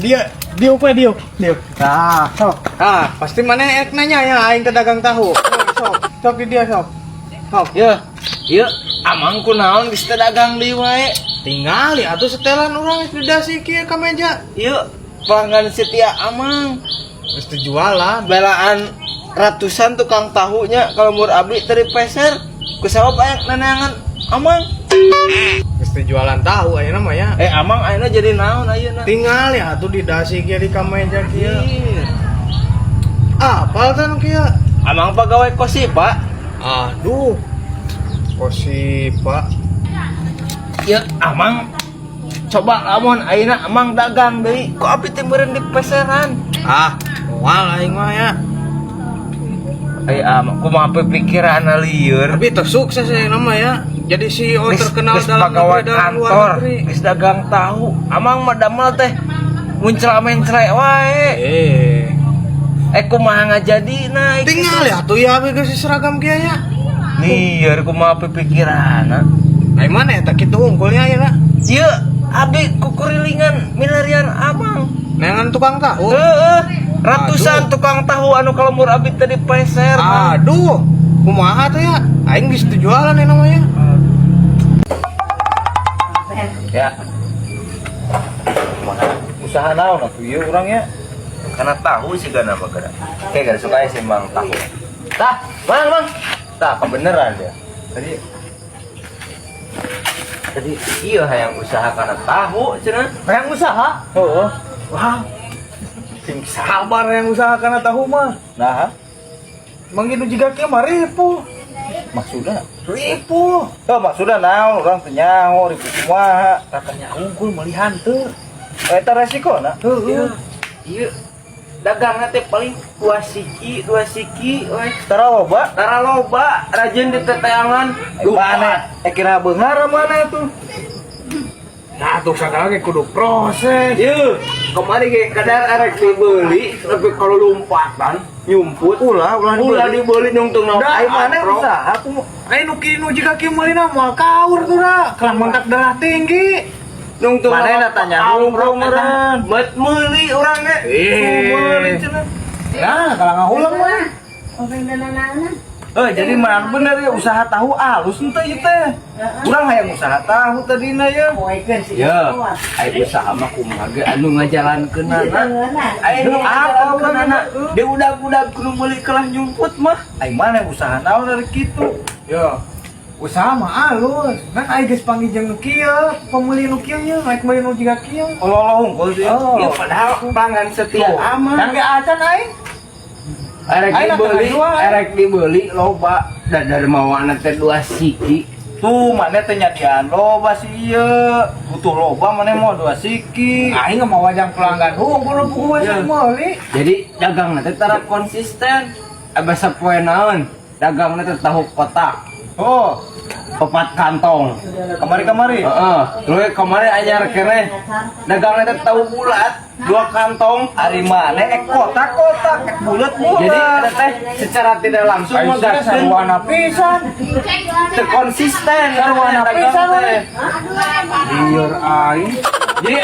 Dia diuk we, diuk, diuk. Nah, Sok. ah, pasti mana ek nanya ya aing teh dagang tahu. Sok, sok, sok di dia sok. Sok. Ya, ieu amang kunaon geus teu dagang deui wae. Tinggal ya atuh setelan urang geus didasi kieu ka meja. Ieu pelanggan setia amang. Geus teu jualan. Belaan ratusan tukang tahunya kalau mur abdi teu dipeser. Ku sabab aya neneangan amang. Geus teu jualan tahu ayeuna mah ya. Eh, amang ayeuna jadi naon ayeuna? Tinggal ya atuh didasi kieu di ka meja kieu. Iya. Apal teh nu kieu? Amang pegawai Kosipa. Aduh. Kosipa. Ya, amang coba lamun ayeuna amang dagang deui. Ku abdi teh meureun dipeseran. Ah, moal aing mah ya. Eh, amang kumaha pikiranna lieur. Tapi teu sukses ya nama ya. Jadi CEO terkenal Geus dalam pegawai negeri dan luar kantor, negeri. Geus dagang tahu. Amang mah damel teh muncul mencret wae. Eh, Eh, kumaha ngajadina? Tinggal ya tuh ya abis geus seragam kieu ya. Lieur kumaha pikiranna. Nah, mana eta kitu hungkul ya lah. Ieu abdi kukurilingan milarian amang. Neangan tukang tahu. Heeh. Ratusan Aduh. Tukang tahu anu ka lembur abdi teh dipeser, Mang. Aduh, kumaha tuh ya? Aing geus teu jualan ya namanya. Ya. Kumaha? Usaha naon atuh ieu urang ya? Karena tahu sih gana apa gara. Kayak gak suka sih mang tahu. Tah, mang mang. Tah, kebeneran dia. Tadi tadi iya hayang usaha karena tahu cenah. Hayang usaha? Heeh. Wah. Sing sabar yang usaha kana tahu mah. Nah, Mang nu jiga kieu mah ripuh. Maksudna? Ripuh. Oh, maksudna naon urang teu nyaho ripuh kumaha. Katanya unggul melihan teu. Eta resikona. Heeh. Iya. Dagangna teh paling 2 siki, 2 siki we. Tara loba. Tara loba, rajin di teteangan. Mana? Eh, kira beunghar mana itu? Nah, tuh sagala ge kudu proses. Iya, kemarin ge kadar arek dibeli, tapi kalau lompatan nyumput. Ulah, ulah Ulah dibeli nungtung naon. Ai mana usaha aku Aing nu kieu nu jiga kieu meulina moal kaur tuh da. Kelah mangkat darah tinggi. Nungtung Mana tanya amprok meureun. Bet meuli urang ge. Eh. Meuli cenah. Nah, kalau ngahulang mah. Eh, jadi mana bener ya usaha tahu alus henteu ieu teh. Urang hayang usaha tahu tadina ya. Ya, ai usaha mah kumaha ge anu ngajalankeunana. Ai nu Apa urang ngajalankeunana di udag-udag kudu meuli kelah nyumput mah. Ai mana usaha naon dari kitu? Yo. Usaha mah alus. Kan aing geus panggih jeung nu kieu, pembeli nu kieu nya, naik meuli nu jiga kieu. Olo-olo hungkul sih. Oh. Ya, padahal pelanggan setia Tuh, aman. kan ge acan aing. Erek Aing dibeli, jual. Erek dibeli loba dan dari mawana teh 2 siki. Tuh mana teh nyadian loba sih ieu. Butuh loba mana mau 2 siki. Aing mah wajang pelanggan hungkul nu puguh Ya. we meuli. Jadi dagang teh tara konsisten. Abah poe naon? Dagang teh tahu kotak, Oh, 4 kantong. Kamari-kamari. Heeh, terus kemarin anyar keneh. Dagang teh tahu bulat, 2 kantong. Ari mana ek kotak-kotak, ek bulat-bulat. Jadi eta teh secara tidak langsung Aing mah teh sarwana pisan. Teu konsisten Sarwana dagang pisan teh. we. Lieur aing. Jadi